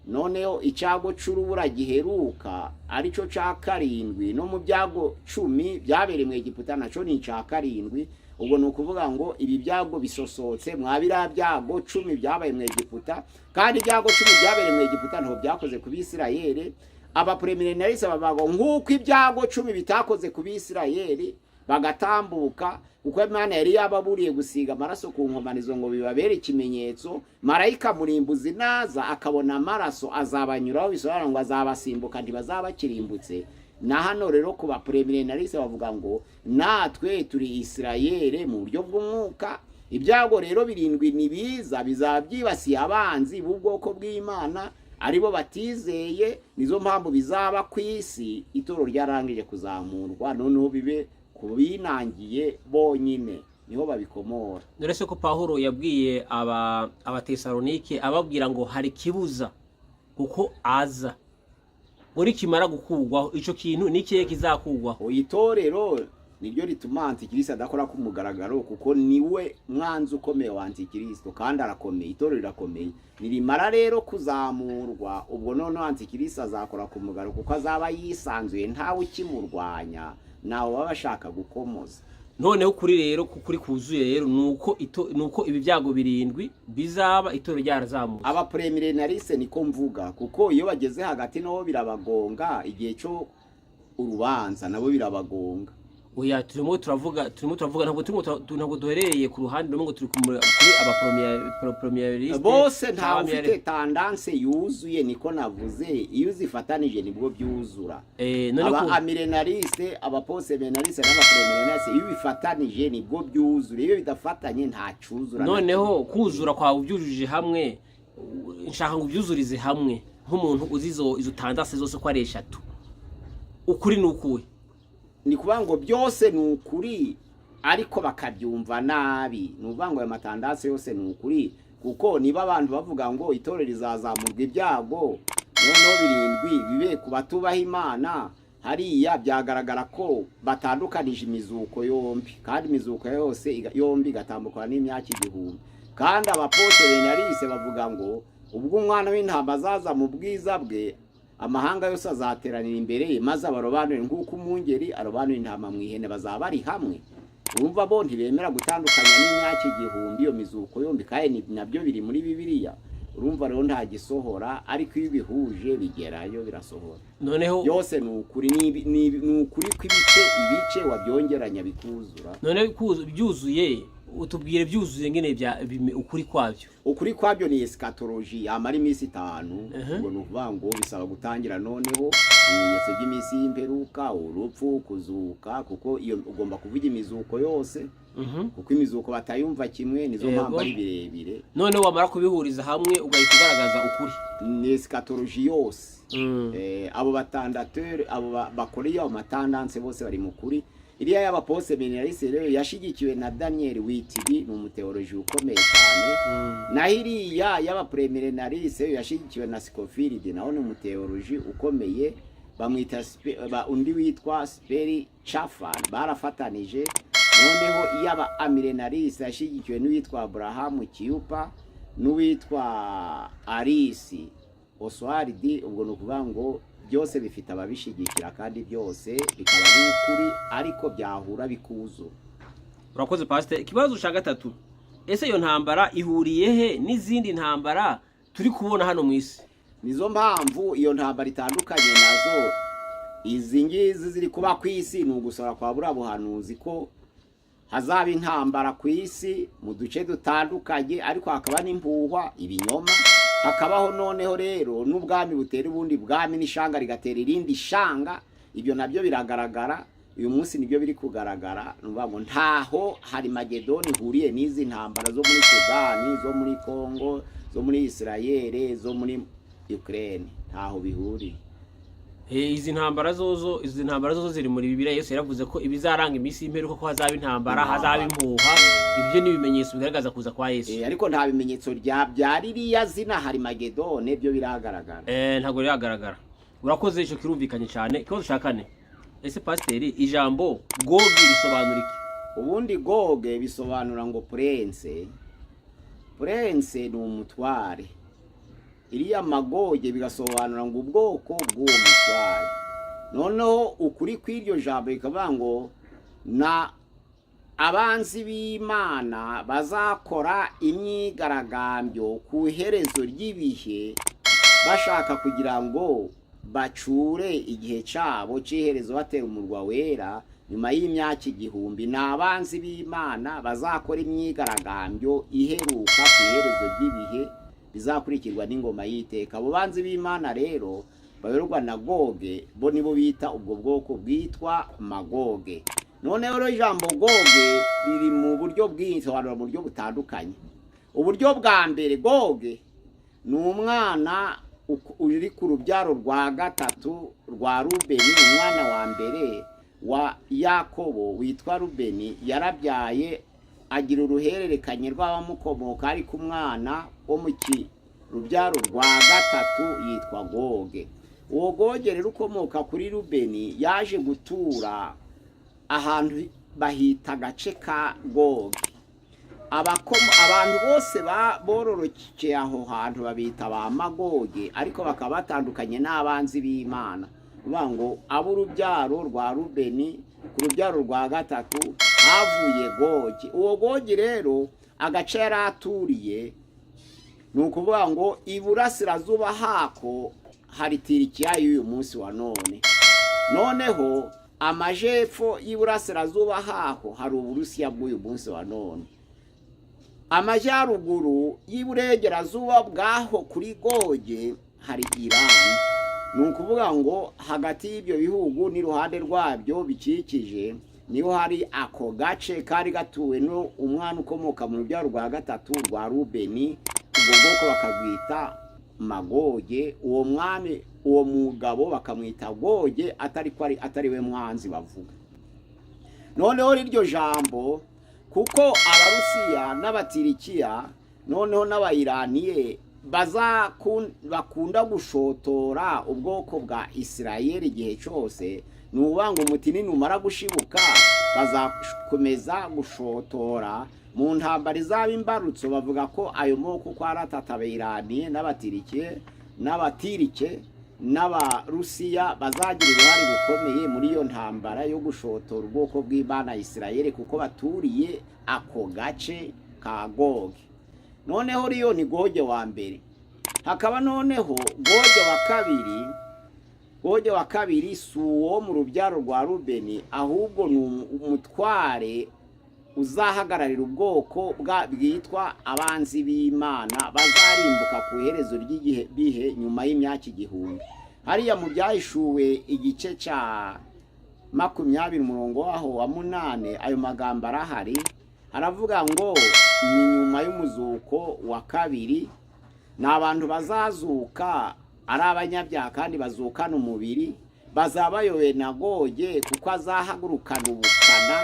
Noneho icyago cy'urubura giheruka aricyo cya karindwi, no mu byago 10 byabereye mu Egiputa nacyo ni icya karindwi. Ubwo ni ukuvuga ngo ibi byago bisosotse mwa biriya byago 10 byabaye mu Egiputa, kandi ibyago 10 byabereye mu Egiputa ntabwo byakoze ku Bisirayeli. Abapremilenariste bavuga ngo nk'uko ibyago 10 bitakoze ku Bisirayeli bagatambuka, kuko Imana yari yababuriye gusiga amaraso ku nkomanizo ngo bibabere ikimenyetso, marayika murimbuzi naza akabona amaraso azabanyuraho, bisobanura ngo azabasimbuka, ntibazaba bakirimbutse. Na hano rero ku bapremilenariste bavuga ngo natwe turi Isirayeli mu buryo bw'umwuka. Ibyago rero birindwi ni biza bizaba byibasiye abanzi b'ubwoko bw'Imana, aribo batizeye. Nizo mpamvu bizaba ku isi itorero ryarangije kuzamurwa, noneho bibe ku binangiye bonyine, niho babikomora. Dore se ko Pawulo yabwiye aba Abatesalonike, ababwira ngo hari ikibuza kuko aza, ngo nikimara gukurwaho ico kintu ni ikihe kizakurwaho? Itorero niryo rituma antikristo adakora ku mugaragaro, kuko niwe mwanzi ukomeye wa antikristo, kandi arakomeye, itorero rirakomeye. Nirimara rero kuzamurwa, ubwo noneho antikristo azakora ku mugaragaro, kuko azaba yisanzuye, ntawe ukimurwanya, ntawe baba bashaka gukomoza. Noneho kuri rero kuri kuzuye rero nuko ibi byago birindwi bizaba itorero ryarazamutse. Abapremilenariste niko mvuga, kuko iyo bageze hagati nabo birabagonga, igihe cyo urubanza nabo birabagonga. Oya, turimo turavuga, ntabwo duherereye ku ruhande rumwe ngo turi kuri abapremilenariste. Bose ntawe ufite tendance yuzuye, niko navuze. Iyo uzifatanije nibwo byuzura. None aba ko amilenariste, abapost-millénariste n'abapremilenariste, iyo bifatanije nibwo byuzura, iyo bidafatanye nta cyuzura na Noneho kimwe. Kuzura kwawe ubyujuje hamwe, nshaka ngo ubyuzurize hamwe nk'umuntu uzi izo tendance zose ko ari eshatu. Ukuri ni ukuwe? Ni ukuvuga ngo byose ni ukuri, ariko bakabyumva nabi. Ni ukuvuga ngo ayo matendance yose ni ukuri, kuko niba abantu bavuga ngo itorero rizazamurwa ibyago noneho birindwi bibe ku batubaha Imana, hariya byagaragara ko batandukanije imizuko yombi, kandi imizuko yose yombi igatandukana n'imyaka 1000. Kandi abapost-millénariste bavuga ngo ubwo Umwana w'Intama azaza mu bwiza bwe, amahanga yose azateranira imbere ye, maze abarobanure nk'uko umwungeri arobanura intama mu ihene, bazaba bari hamwe. Urumva bo ntibemera gutandukanya n'imyaka 1000 iyo mizuko yombi, kandi nabyo biri muri Bibiliya. Urumva rero nta gisohora, ariko iyo ubihuje bigerayo, birasohora. Noneho Byose ni ukuri, ni ukuri kw'ibice, ibice wabyongeranya bikuzura. Noneho byuzuye, utubwire byuzuye ngene bya ukuri kwabyo. Ukuri kwabyo ni eschatologie yamara iminsi 5. Ubwo ni ukuvuga ngo bisaba gutangira noneho ibimenyetso by'iminsi y'imperuka, urupfu, kuzuka, kuko iyo ugomba kuvuga imizuko yose, kuko imizuko batayumva kimwe, nizo mpamvu ari birebire. Noneho wamara kubihuriza hamwe ugahita ugaragaza ukuri. Ni eschatologie yose. Abo batandateur, abo bakora iyo matendance bose bari mu kuri. Iriya y'abapost-millénariste rero yashigikiwe na Daniel Whitby, ni umuteoloji ukomeye cyane. Naho iriya y'abapremilenariste yo yashigikiwe na Scofield, nawe ni umuteoloji ukomeye, bamwita undi witwa Sperry Chaffan, barafatanije. Noneho iy'aba amilenariste yashyigikiwe n'uwitwa Abraham Kuyper n'uwitwa Alice Oswald. Ubwo ni ukuvuga ngo byose bifite ababishyigikira, kandi byose bikaba ari ukuri, ariko byahura bikuzura. Urakoze, pasiteri. Ikibazo cya gatatu: ese iyo ntambara ihuriye he n'izindi ntambara turi kubona hano mu isi? Nizo mpamvu iyo ntambara itandukanye nazo. Izi ngizi ziri kuba ku isi ni ugusora kwa buriya buhanuzi ko hazaba intambara ku isi mu duce dutandukanye, ariko hakaba n'impuhwa, ibinyoma, hakabaho noneho rero n'ubwami butera ubundi bwami, n'ishanga rigatera irindi shanga. Ibyo nabyo biragaragara uyu munsi, nibyo biri kugaragara. Ni ukuvuga ngo ntaho hari Magedoni ihuriye n'izi ntambara zo muri Sudani, zo muri Kongo, zo muri Isirayeli, zo muri Ukraine, ntaho bihuriye. Izi ntambara zozo ziri muri Bibiliya. Yesu yaravuze ko ibizaranga iminsi y'imperuka ko hazaba intambara, hazaba Intambara. impuha. Ibyo ni ibimenyetso bigaragaza kuza kwa Yesu. Ariko nta bimenyetso bya ririya zina Harimagedone byo biragaragara. Ntabwo biragaragara. Urakoze, icyo kirumvikanye cyane. Ikibazo cya kane: ese pasiteri, ijambo Gogi risobanura iki? Ubundi Goge bisobanura ngo prince. Prince ni umutware. Iriya Magoge bigasobanura ngo ubwoko bw'uwo mutware. Noneho ukuri kw'iryo jambo bikavuga ngo na abanzi b'Imana bazakora imyigaragambyo ku iherezo ry'ibihe, bashaka kugira ngo bacure igihe cyabo cy'iherezo, batera umurwa wera nyuma y'imyaka 1000. Ni abanzi b'Imana bazakora imyigaragambyo iheruka ku iherezo ry'ibihe, bizakurikirwa n'ingoma y'iteka. Abo banzi b'Imana rero bayoborwa na Goge, bo nibo bita ubwo bwoko bwitwa Magoge. Noneho rero ijambo Goge riri mu buryo bwinshi, sobanura mu buryo butandukanye. Uburyo bwa mbere, Goge ni umwana uri ku rubyaro rwa gatatu rwa Rubeni. Umwana wa mbere wa Yakobo witwa Rubeni yarabyaye, agira uruhererekanye rw'abamukomoka, ariko umwana wo mu rubyaro rwa gatatu yitwa Goge. Uwo Goge rero ukomoka kuri Rubeni yaje gutura ahantu bahita agace ka Goge. Abantu bose bororokeye aho hantu babita ba Magoge, ariko bakaba batandukanye n'abanzi b'Imana. Uvuga ngo ab'urubyaro rwa Rubeni ku rubyaro rwa gatatu havuye Goge. Uwo Goge rero agace yari aturiye, ni ukuvuga ngo iburasirazuba hako hari Tirikiya y'uyu munsi wa none. Noneho amajepfo y'iburasirazuba haho hari Uburusiya bw'uyu munsi wa none. Amajyaruguru y'iburengerazuba bwaho kuri Goge hari Irani. Ni ukuvuga ngo hagati y'ibyo bihugu n'iruhande rwabyo bikikije niho hari ako gace kari gatuwe no umwana ukomoka mu rubyaro rwa gatatu rwa Rubeni. Ubwo bwoko bakabwita Magoge. Uwo mwami, uwo mugabo bakamwita Goge, atari ko atari we mwanzi bavuga. Noneho iryo jambo, kuko Abarusiya n'Abatirikiya noneho n'Abayiraniye bakunda gushotora ubwoko bwa Isirayeli igihe cyose, ni ukuvuga ngo umutini numara gushibuka bazakomeza gushotora mu ntambara izaba imbarutso. Bavuga ko ayo moko uko ari atatu, Abayiraniye n'Abatirikiye n'Abatirike n'Abarusiya, bazagira uruhare rukomeye muri iyo ntambara yo gushotora ubwoko bw'Imana Isirayeli, kuko baturiye ako gace ka Goge. Noneho riyo ni Goge wa mbere. Hakaba noneho Goge wa kabiri. Goge wa kabiri si uwo mu rubyaro rwa Rubeni, ahubwo ni umutware uzahagararira ubwoko bwitwa abanzi b'Imana bazarimbuka ku iherezo ry'igihe bihe nyuma y'imyaka 1000. Hariya mu Byahishuwe igice cya 20 umurongo waho wa 8, ayo magambo arahari. Haravuga ngo ni nyuma y'umuzuko wa kabiri, ni abantu bazazuka ari abanyabyaha kandi bazukana umubiri. Bazaba bayobowe na Goge, kuko azahagurukana ubukana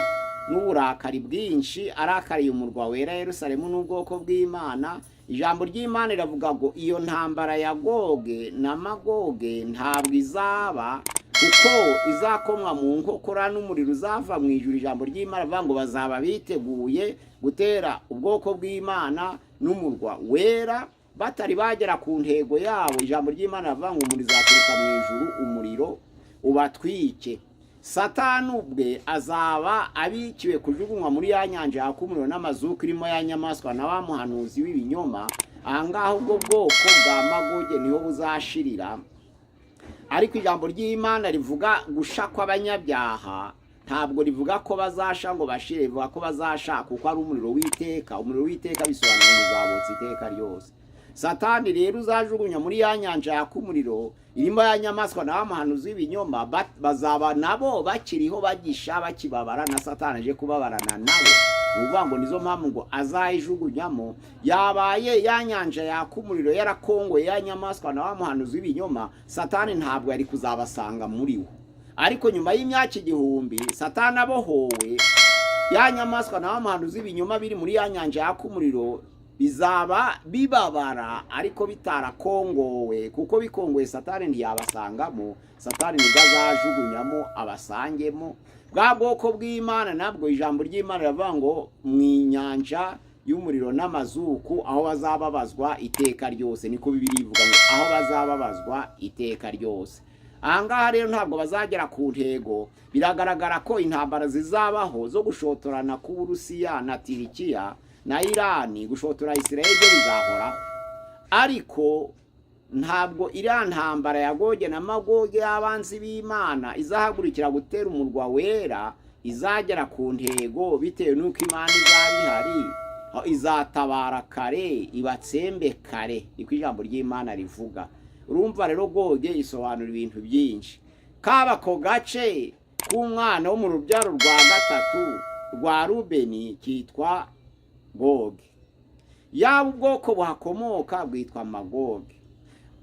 n'uburakari bwinshi, arakariye umurwa wera Yerusalemu n'ubwoko bw'Imana. Ijambo ry'Imana riravuga ngo iyo ntambara ya Goge na Magoge ntabwo izaba, kuko izakomwa mu nkokora n'umuriro uzava mu ijuru. Ijambo ry'Imana rivuga ngo bazaba biteguye gutera ubwoko bw'Imana n'umurwa wera. Batari bagera ku ntego yabo, ijambo ry'Imana rivuga ngo umuriro uzaturuka mu ijuru, umuriro ubatwike. Satani ubwe azaba abikiwe kujugunywa muri ya nyanja yaka umuriro n'amazuku, irimo ya nyamaswa na wa muhanuzi w'ibinyoma. Ahangaha ubwo bwoko bwa Magoge niho buzashirira. Ariko ijambo ry'Imana rivuga gusha kw'abanyabyaha, ntabwo rivuga ko bazasha ngo bashire. Rivuga ko bazasha kuko ari umuriro w'iteka. Umuriro w'iteka bisobanura ngo uzabotsa iteka ryose. Satani rero uzajugunya muri ya nyanja yaka umuriro irimo ya nyamaswa na wa muhanuzi w'ibinyoma, bazaba nabo bakiriho, bagisha, bakibabara, na Satani aje kubabarana nabo. Ni ukuvuga ngo nizo mpamvu ngo azayijugunyamo. Yabaye ya nyanja yaka umuriro yarakongoye ya nyamaswa na wa muhanuzi w'ibinyoma, Satani ntabwo yari kuzabasanga muri wo. Ariko nyuma y'imyaka 1000 Satani abohowe, ya nyamaswa na wa muhanuzi w'ibinyoma biri muri ya nyanja yaka umuriro bizaba bibabara, ariko bitarakongowe, kuko bikongoye Satani ntiyabasangamo. Satani nibwo azajugunyamo abasangemo. Bwa bwoko bw'Imana nabwo, ijambo ry'Imana riravuga ngo mu inyanja y'umuriro n'amazuku, aho bazababazwa iteka ryose. Niko Bibiliya ivuga ngo aho bazababazwa iteka ryose. Ahangaha rero ntabwo bazagera ku ntego. Biragaragara ko intambara zizabaho zo gushotorana k'Uburusiya na Tirikiya na Irani, gushotora Israel, byo bizahoraho, ariko ntabwo iriya ntambara ya Goge na Magoge y'abanzi b'Imana izahagurukira gutera umurwa wera izagera ku ntego, bitewe n'uko Imana izaba ihari, izatabara kare, ibatsembe kare, niko ijambo ry'Imana rivuga. Urumva rero Goge isobanura ibintu byinshi. Kaba ako gace k'umwana wo mu rubyaro rwa gatatu rwa Rubeni kitwa Goge, yaba ubwoko buhakomoka bwitwa Magoge,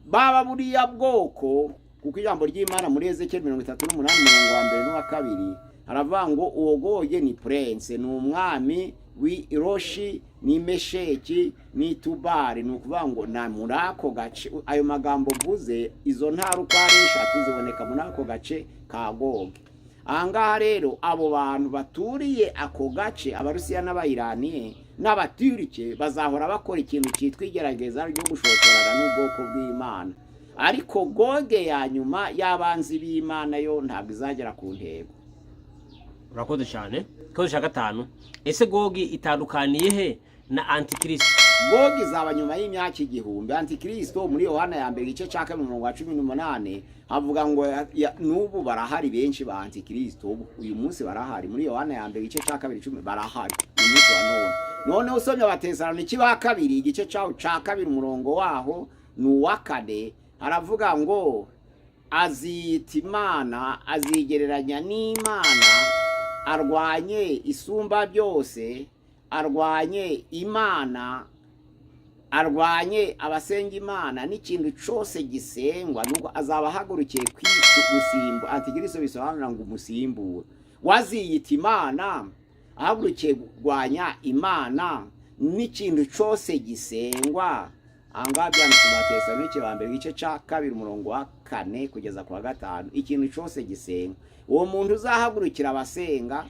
baba buriya bwoko, kuko ijambo ry'Imana muri Ezekiyeli 38 umurongo wa mbere n'uwa kabiri haravuga ngo uwo Goge ni prince, ni umwami w'i Roshi n'i Mesheki n'i Tubari. Ni ukuvuga ngo na muri ako gace, ayo magambo mvuze, izo ntara uko ari eshatu ziboneka muri ako gace ka Goge. Ahangaha rero abo bantu baturiye ako gace, Abarusiya n'Abayiraniye n'Abaturike, bazahora bakora ikintu cyitwa igerageza ryo gushotorana n'ubwoko bw'Imana. Ariko Goge ya nyuma y'abanzi b'Imana yo ntabwo izagera ku ntego. Urakoze cyane. Ikibazo cya gatanu: ese Gogi itandukaniye he na Antikristo? Gogi izaba nyuma y'imyaka 1000. Antikristo, muri Yohana ya mbere igice cya 2 umurongo wa 18 havuga ngo n'ubu barahari benshi ba Antikristo. Ubu uyu munsi barahari. Muri Yohana ya mbere igice cya 2 10 barahari uyu munsi wa none. Noneho usomye Abatesaloniki ba kabiri igice cyaho cya 2 umurongo waho ni uwa 4, haravuga ngo aziyita Imana, azigereranya n'Imana, arwanye Isumba byose, arwanye Imana, arwanye abasenga Imana n'ikintu cyose gisengwa. Nubwo azaba ahagurukiye gusimba Antikristo, bisobanura ngo umusimbura waziyita Imana, ahagurukiye kurwanya Imana n'ikintu cyose gisengwa. Ahangaha byanditse mu Batesalonike ba mbere igice cya 2 umurongo wa 4 kugeza ku wa 5, ikintu cyose gisengwa. Uwo muntu uzahagurukira abasenga,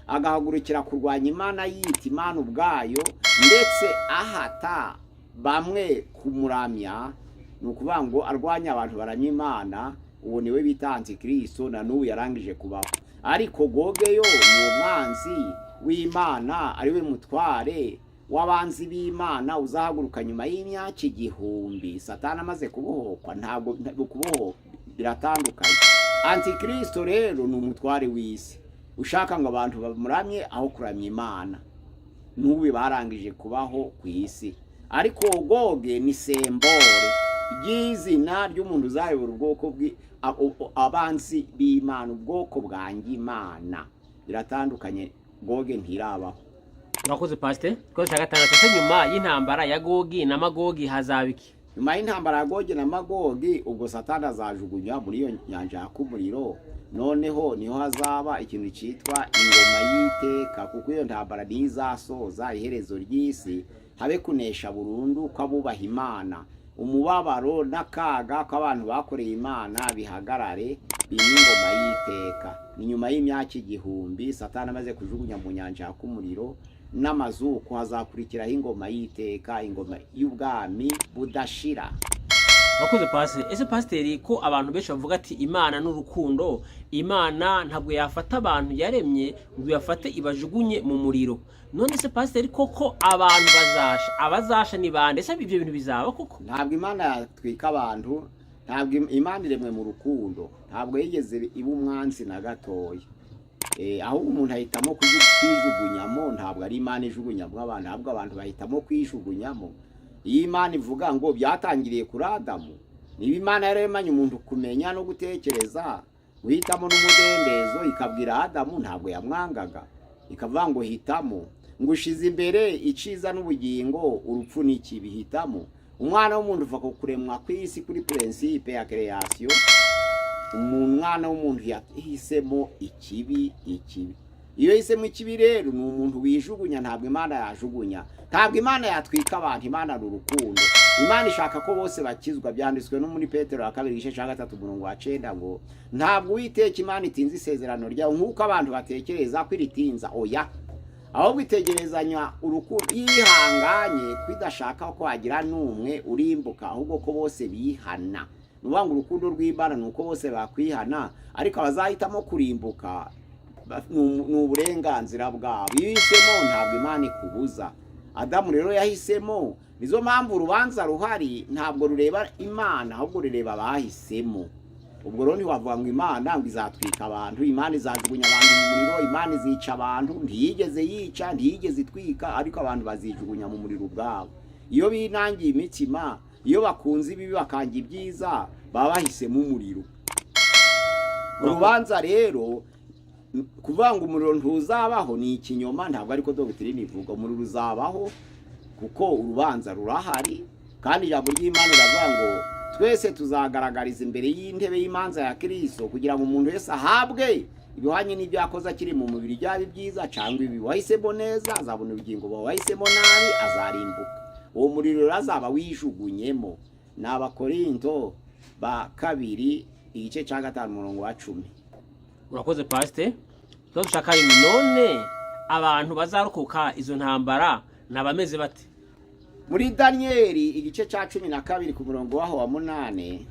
agahagurukira kurwanya Imana, yita Imana ubwayo, ndetse ahata bamwe kumuramya, ni ukuvuga ngo arwanya abantu baramya Imana, uwo niwe bita Antikristo, na n'ubu yarangije kubaho. Ariko Goge yo ni umwanzi w'Imana, ariwe mutware w'abanzi b'Imana, uzahaguruka nyuma y'imyaka 1000 Satani amaze kubohokwa. Ntabwo kubohokwa biratandukanye. Antikristo rero ni umutware w'isi ushaka ngo abantu bamuramye aho kuramya Imana. N'ubu barangije kubaho ku isi. Ariko Goge ni symbole ry'izina ry'umuntu uzayobora ubwoko abanzi b'Imana, ubwoko bwanga Imana. Biratandukanye, Goge ntirabaho. Urakoze, pasite. Ikibazo cya gatandatu: ese nyuma y'intambara ya Gogi na Magogi hazaba iki? Nyuma y'intambara ya Gogi na Magogi, ubwo Satani azajugunywa muri iyo nyanja yaka umuriro. Noneho niho hazaba ikintu cyitwa ingoma y'iteka, kuko iyo ntambara niyo izasoza iherezo ry'isi, habe kunesha burundu kw'abubaha Imana, umubabaro n'akaga kw'abantu bakoreye Imana bihagarare, bime ingoma y'iteka. Ni nyuma y'imyaka 1000 Satani amaze kujugunya mu nyanja yaka umuriro n'amazuku, hazakurikiraho ingoma y'iteka, ingoma y'ubwami budashira. Urakoze, pasiteri. Ese pasiteri, ko abantu benshi bavuga ati Imana ni urukundo, Imana ntabwo yafata abantu yaremye ngo ibafate ibajugunye mu muriro, none se pasiteri, koko abantu bazasha? Abazasha ni bande? Ese ibyo bintu bizaba koko? Ntabwo Imana yatwika abantu. Ntabwo Imana iremwe mu rukundo, ntabwo yigeze iba umwanzi na gatoya. Ahubwo umuntu ahitamo kwijugunyamo. Ntabwo ari Imana ijugunyamo abantu, ahubwo abantu bahitamo kwijugunyamo. Iyo Imana ivuga ngo byatangiriye kuri Adamu, niba Imana yaremanye umuntu kumenya no gutekereza, guhitamo n'umudendezo, ikabwira Adamu, ntabwo yamwangaga, ikavuga ngo hitamo. Ngo ushize imbere iciza n'ubugingo, urupfu n'ikibi, hitamo. Umwana w'umuntu uva ku kuremwa kw'isi, kuri principe ya création, umwana w'umuntu yahisemo ikibi. Ikibi, iyo yahisemo ikibi rero, ni umuntu wijugunya. Ntabwo Imana yajugunya, ntabwo Imana yatwika abantu. Imana ni urukundo, Imana ishaka ko bose bakizwa. Byanditswe no muri Petero wa kabiri, igice cya 3, umurongo wa 9, ngo ntabwo Uwiteka Imana itinze isezerano ryawe nk'uko abantu batekereza ko iritinza. Oya, ahubwo itegerezanya urukundo yihanganye, ko idashaka ko hagira n'umwe urimbuka, ahubwo ko bose bihana. Ni ukuvuga ngo urukundo rw'Imana ni uko bose bakwihana, ariko abazahitamo kurimbuka ni uburenganzira bwabo. Iyo uhisemo, ntabwo Imana ikubuza. Adamu rero yahisemo. Nizo mpamvu urubanza ruhari, ntabwo rureba Imana, ahubwo rureba abahisemo. Ubwo rero ntiwavuga ngo Imana ngo izatwika abantu, Imana izajugunya abantu mu muriro, Imana izica abantu. Ntiyigeze yica, ntiyigeze itwika, ariko abantu bazijugunya mu muriro ubwabo. Iyo binangiye imitima, iyo bakunze ibibi bakanga ibyiza, baba bahisemo umuriro. Urubanza rero, kuvuga ngo umuriro ntuzabaho ni ikinyoma, ntabwo ariko doctrine ivuga. Umuriro uzabaho kuko urubanza rurahari, kandi ijambo ry'Imana riravuga ngo twese tuzagaragariza imbere y'intebe y'imanza ya Kirisito, kugira ngo umuntu wese ahabwe ibihwanye n'ibyo yakoze akiri mu mubiri, byaba ibyiza cyangwa ibibi. Wahisemo neza azabona ubugingo, wahisemo nabi azarimbuka. Uwo muriro rero azaba wijugunyemo. Ni Abakorinto ba kabiri, igice cya 5, umurongo wa 10. Urakoze, pasite. Ikibazo cya karindwi: none abantu bazarokoka izo ntambara ni abameze bate? Muri Daniyeli, igice cya 12, ku murongo waho wa 8,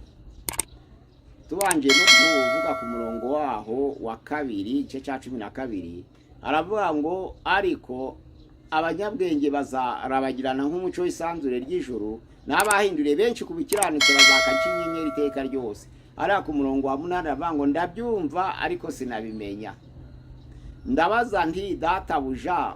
tubanje no kuvuga ku murongo waho wa 2, igice cya 12, aravuga ngo: "Ariko abanyabwenge bazarabagirana nk'umuco w'isanzure ry'ijuru, n'abahinduriye benshi ku bikiranutse bazaka inyenyeri iteka ryose." Ariko ku murongo wa 8 aravuga ngo: "Ndabyumva ariko sinabimenya. Ndabaza nti: 'Databuja,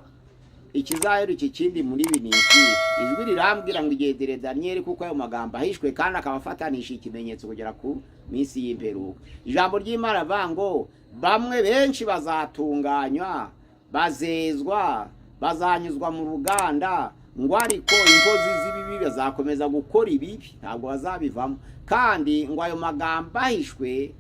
ikizaheruka ikindi muri ibi ni ikihe?' Ijwi rirambwira ngo: 'Igendere, Daniyeli, kuko ayo magambo ahishwe kandi akaba afatanishije ikimenyetso kugera ku minsi y'imperuka.'" Ijambo ry'Imana rivuga ngo bamwe, benshi bazatunganywa, bazezwa, bazanyuzwa mu ruganda, ngo ariko inkozi z'ibibi bazakomeza gukora ibibi, ntabwo bazabivamo. Kandi ngo ayo magambo ahishwe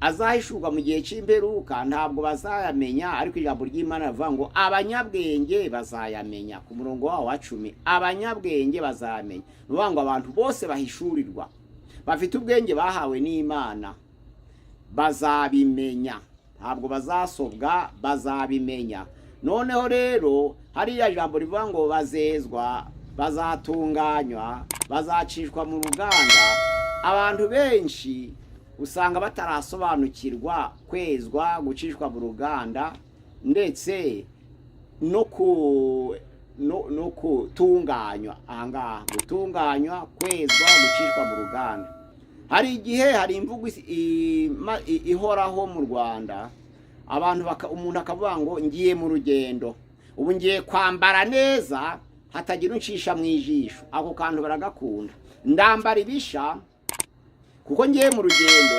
azahishurwa mu gihe cy'imperuka, ntabwo bazayamenya. Ariko ijambo ry'Imana rivuga ngo abanyabwenge bazayamenya. Ku murongo wawo wa 10, abanyabwenge bazayamenya. Ni ukuvuga ngo abantu bose bahishurirwa, bafite ubwenge bahawe n'Imana, bazabimenya, ntabwo bazasobwa, bazabimenya. Noneho rero hariya jambo rivuga ngo bazezwa, bazatunganywa, bazacishwa mu ruganda, abantu benshi usanga batarasobanukirwa kwezwa, gucishwa mu ruganda, ndetse no gutunganywa. Ahangaha gutunganywa, kwezwa, gucishwa mu ruganda, hari igihe hari imvugo ihoraho mu Rwanda, abantu umuntu akavuga ngo ngiye mu rugendo, ubu ngiye kwambara neza hatagira uncisha mu ijisho. Ako kantu baragakunda: ndambara ibisha kuko ngiye mu rugendo,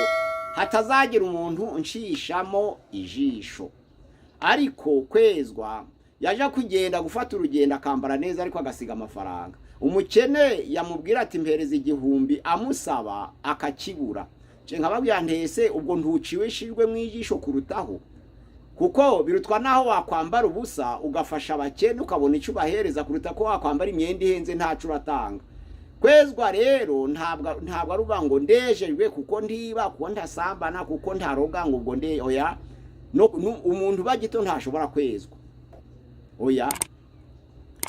hatazagira umuntu unshishamo ijisho. Ariko kwezwa, yaje kugenda gufata urugendo akambara neza, ariko agasiga amafaranga. Umukene yamubwira ati: "Mpereza 1000," amusaba akakibura. Nce nkababwira ntese ubwo ntuciwishijwe mu ijisho kurutaho? Kuko birutwa naho wakwambara ubusa ugafasha abakene, ukabona icyo ubahereza, kuruta ko wakwambara imyenda ihenze ntaco uratanga. Kwezwa rero ntabwo ari uvuga ngo ndejejwe kuko ntiba, kuko ntasambana, kuko ntaroga, ngo ubwo nde. Oya, no, umuntu uba gito ntashobora kwezwa, oya.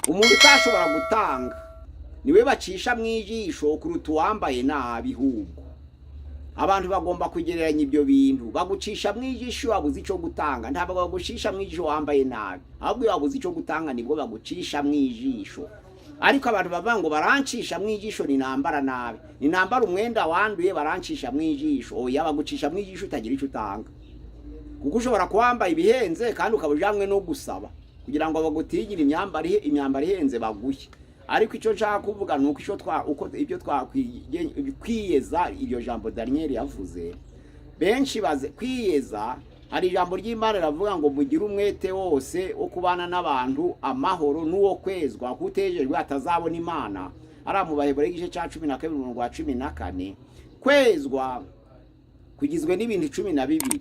Umuntu utashobora gutanga niwe bacisha mu ijisho kuruta uwambaye nabi. Hubwo abantu bagomba kugereranya ibyo bintu. Bagucisha mu ijisho iyo wabuze icyo gutanga, ntabwo bagucisha mu ijisho wambaye nabi, ahubwo iyo wabuze icyo gutanga nibwo bagucisha mu ijisho. Ariko abantu bavuga ngo barancisha mu ijisho ninambara nabi, ninambara umwenda wanduye barancisha mu ijisho. Oya, bagucisha mu ijisho utagira icyo utanga, kuko ushobora kuba wambaye ibihenze kandi ukaba ujanywe no gusaba kugira ngo bagutigire imyambaro ihenze baguhe. Ariko icyo nshaka kuvuga ni uko icyo twa uko ibyo twakwiyeza, iryo jambo Daniel yavuze, benshi baze kwiyeza. Hari igihe umuntu avuga ngo ndejejwe kuko Hari ijambo ry'Imana riravuga ngo mugire umwete wose wo kubana n'abantu amahoro n'uwo kwezwa, kuko utejejwe atazabona Imana. Ari mu Baheburayo igice cya 12 umurongo wa 14. Kwezwa kugizwe n'ibintu 12,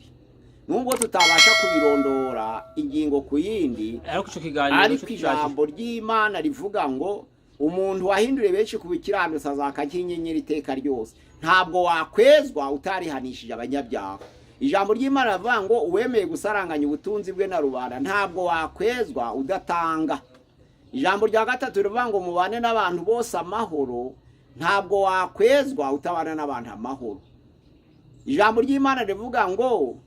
nubwo tutabasha kubirondora ingingo ku yindi. Ariko ico kiganiro Ariko cyo ijambo ry'Imana rivuga ngo umuntu wahinduriye benshi ku bikiranutsi azaka nk'inyenyeri iteka ryose. Ntabwo wakwezwa utarihanishije abanyabyaha. Ijambo ry'Imana rivuga ngo uwemeye gusaranganya ubutunzi bwe na rubanda, ntabwo wakwezwa udatanga. Ijambo rya gatatu rivuga ngo mubane n'abantu bose amahoro, ntabwo wakwezwa utabana n'abantu amahoro. Ijambo ry'Imana rivuga ngo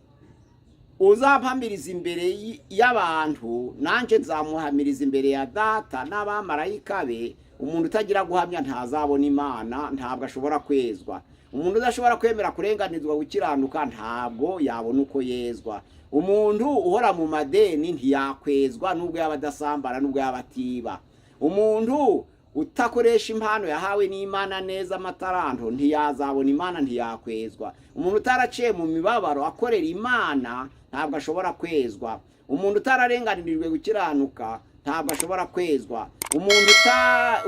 uzampamiriza imbere y'abantu, nanjye nzamuhamiriza imbere ya Data n'abamarayika be. Umuntu utagira guhamya ntazabona Imana, ntabwo ashobora kwezwa. Umuntu udashobora kwemera kurenganizwa gukiranuka ntabwo yabona uko yezwa. Umuntu uhora mu madeni ntiyakwezwa, nubwo yaba adasambana, nubwo yaba atiba. Umuntu utakoresha impano yahawe n'Imana neza, amataranto, ntiyazabona Imana, ntiyakwezwa. Umuntu utaraciye mu mibabaro akorera Imana ntabwo ashobora kwezwa. Umuntu utararenganirijwe gukiranuka ntabwo ashobora kwezwa. Umuntu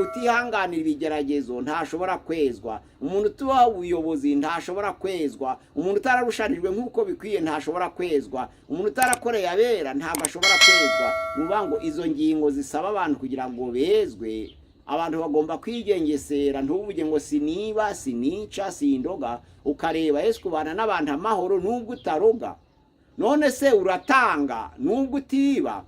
utihanganira ibigeragezo ntashobora kwezwa. Umuntu utubaha ubuyobozi ntashobora kwezwa. Umuntu utararushanijwe nk'uko bikwiye ntashobora kwezwa. Umuntu utarakoreye abera ntabwo ashobora kwezwa. Ni ukuvuga ngo izo ngingo zisaba abantu kugira ngo bezwe, abantu bagomba kwigengesera. Ntuvuge ngo siniba, sinica, sindoga, ukareba Yesu kubana n'abantu amahoro nubwo utaroga. None se uratanga nubwo utiba?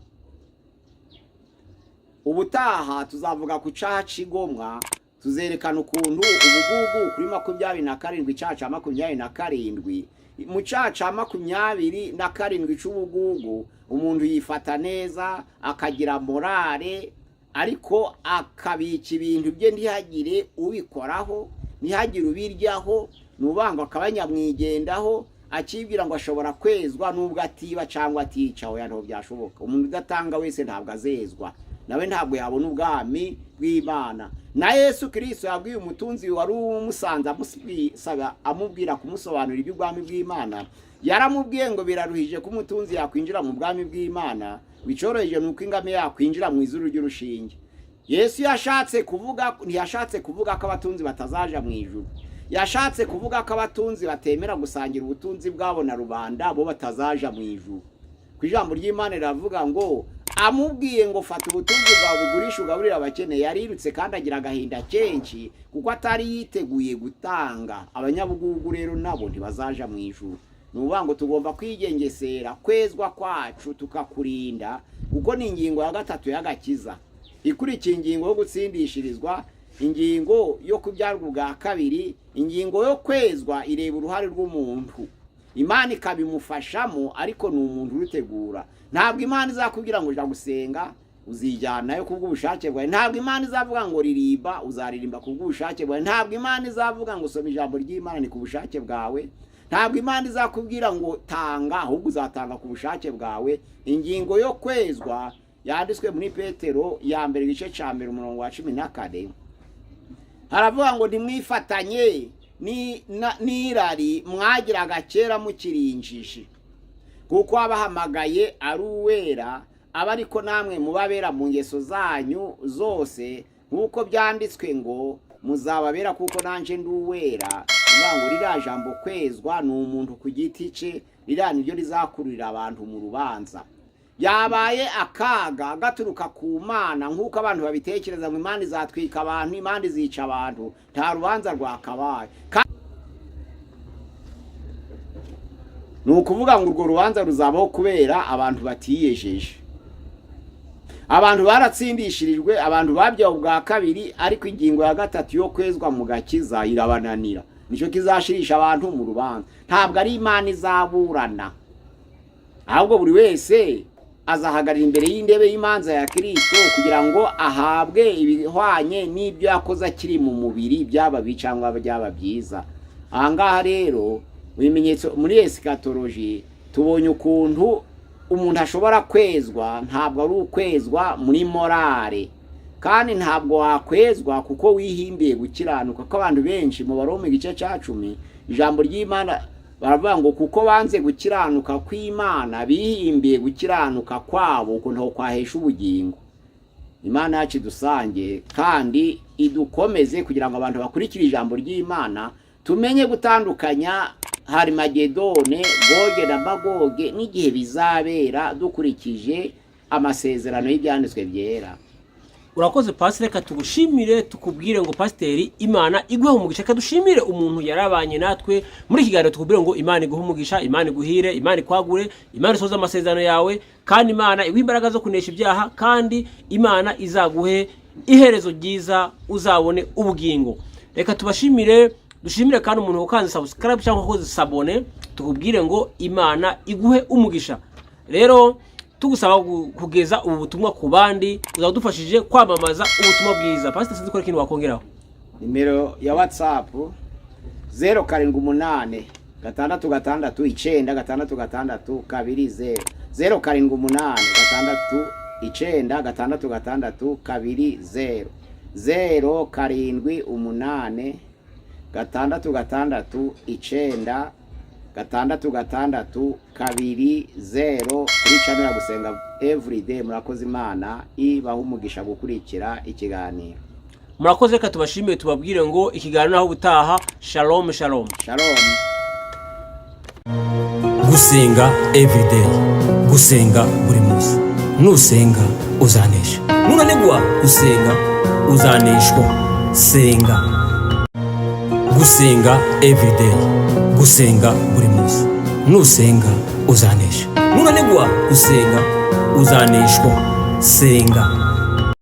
Ubutaha tuzavuga ku caha c'igomwa, tuzerekana ukuntu ubugugu kuri 27, icaha ca 27. Mu caha ca 27 c'ubugugu, umuntu yifata neza akagira morale, ariko akabika ibintu bye ntihagire ubikoraho, ntihagire ubiryaho, nubangwa akaba nyamwigendaho, akibwira ngo ashobora kwezwa nubwo atiba cyangwa atica. Oya, ntabwo byashoboka. Umuntu udatanga wese ntabwo azezwa, nawe ntabwo yabona ubwami bw'Imana. Na Yesu Kirisito yabwiye umutunzi wari umusanze amusaba, amubwira kumusobanurira iby'ubwami bw'Imana, yaramubwiye ngo biraruhije ko umutunzi yakwinjira mu bwami bw'Imana, bicoroheje ni uko ingamiya yakwinjira mu izuru ry'urushinge. Yesu yashatse kuvuga, ntiyashatse kuvuga ko abatunzi batazaja mu ijuru, yashatse kuvuga ko abatunzi batemera gusangira ubutunzi bwabo na rubanda bo batazaja mu ijuru. Ku ijambo ry'Imana riravuga ngo amubwiye ngo fata ubutunzi bwawe bugurisha ugaburire abakene, yarirutse kandi agira agahinda kenshi kuko atari yiteguye gutanga. Abanyabugugu rero nabo ntibazaja mu ijuru. Ni ukuvuga ngo tugomba kwigengesera kwezwa kwacu tukakurinda, kuko ni ingingo ya gatatu y'agakiza ikurikiye ingingo yo gutsindishirizwa, ingingo yo kubyarwa ubwa kabiri. Ingingo yo kwezwa ireba uruhare rw'umuntu, Imana ikabimufashamo, ariko ni umuntu urutegura. Ntabwo Imana izakubwira ngo jya gusenga, uzijyanayo kubw'ubushake bwawe. Ntabwo Imana izavuga ngo ririmba, uzaririmba kubw'ubushake bwawe. Ntabwo Imana izavuga ngo soma ijambo ry'Imana, ni ku bushake bwawe. Ntabwo Imana izakubwira ngo tanga, ahubwo uzatanga ku bushake bwawe. Ingingo yo kwezwa yanditswe muri Petero ya mbere igice cya mbere umurongo wa 14, haravuga ngo ntimwifatanye n'irari mwagiraga kera mukiri injiji, kuko abahamagaye ari uwera, aba ariko namwe mubabera mu ngeso zanyu zose, nk'uko byanditswe ngo muzababera kuko nanjye ndi uwera. Bivuga ngo ririya jambo kwezwa ni umuntu ku giti cye, ririya niryo rizakururira abantu mu rubanza. Yabaye akaga gaturuka ku Mana nk'uko abantu babitekereza ngo Imana izatwika abantu, Imana izica abantu, nta rubanza rwakabaye. Ni ukuvuga ngo urwo rubanza ruzabaho kubera abantu batiyejeje. Abantu baratsindishirijwe, abantu babyawe ubwa kabiri, ariko ingingo ya gatatu yo kwezwa mu gakiza irabananira. Nicyo kizashirisha abantu mu rubanza. Ntabwo ari Imana izaburana, ahubwo buri wese azahagarara imbere y'intebe y'imanza ya Kristo kugira ngo ahabwe ibihwanye n'ibyo yakoze akiri mu mubiri, byaba bibi cyangwa byaba byiza. Aha ngaha rero mu bimenyetso muri eschatology tubonye ukuntu umuntu ashobora kwezwa. Ntabwo ari ukwezwa muri morale, kandi ntabwo wakwezwa kuko wihimbiye gukiranuka, kuko abantu benshi mu Baroma igice cya 10 ijambo ry'Imana Baravuga ngo kuko banze gukiranuka kw'Imana, bihimbiye gukiranuka kwabo, ukuntu kwahesha ubugingo. Imana yacu idusange kandi idukomeze kugira ngo abantu bakurikire ijambo ry'Imana, tumenye gutandukanya Harimagedone, Goge na Magoge, n'igihe bizabera dukurikije amasezerano y'Ibyanditswe Byera. Urakoze, pasiteri. Reka tugushimire, tukubwire ngo pasiteri, Imana iguhe umugisha. Reka dushimire umuntu yarabanye natwe muri iki kiganiro, tukubwire ngo Imana iguhe umugisha, Imana iguhire, Imana ikwagure, Imana isohoze amasezerano yawe, kandi Imana iguhe imbaraga zo kunesha ibyaha, kandi Imana izaguhe iherezo ryiza, uzabone ubugingo. Reka tubashimire, dushimire kandi umuntu ukanze subscribe cyangwa ukoze s'abonner, tukubwire ngo Imana iguhe umugisha. Rero tugusaba kugeza ubu butumwa ku bandi, uzaba udufashije kwamamaza ubutumwa bwiza. Pasiteri, sinzi ko hari ikintu wakongeraho. Nimero ya WhatsApp 0786696620, 0786966620, 0786696620, kuri channel ya Gusenga Everyday. Murakoze, Imana ibaha umugisha gukurikira ikiganiro. Murakoze. Reka tubashimire, tubabwire ngo ikiganiro naho ubutaha. Shalom, shalom. Shalom. Gusenga everyday, gusenga buri munsi. Nusenga uzanesha, nunanigwa gusenga uzaneshwa. Senga. Gusenga everyday, gusenga buri munsi. Nusenga uzanesha, nunanigwa gusenga uzaneshwa. Senga.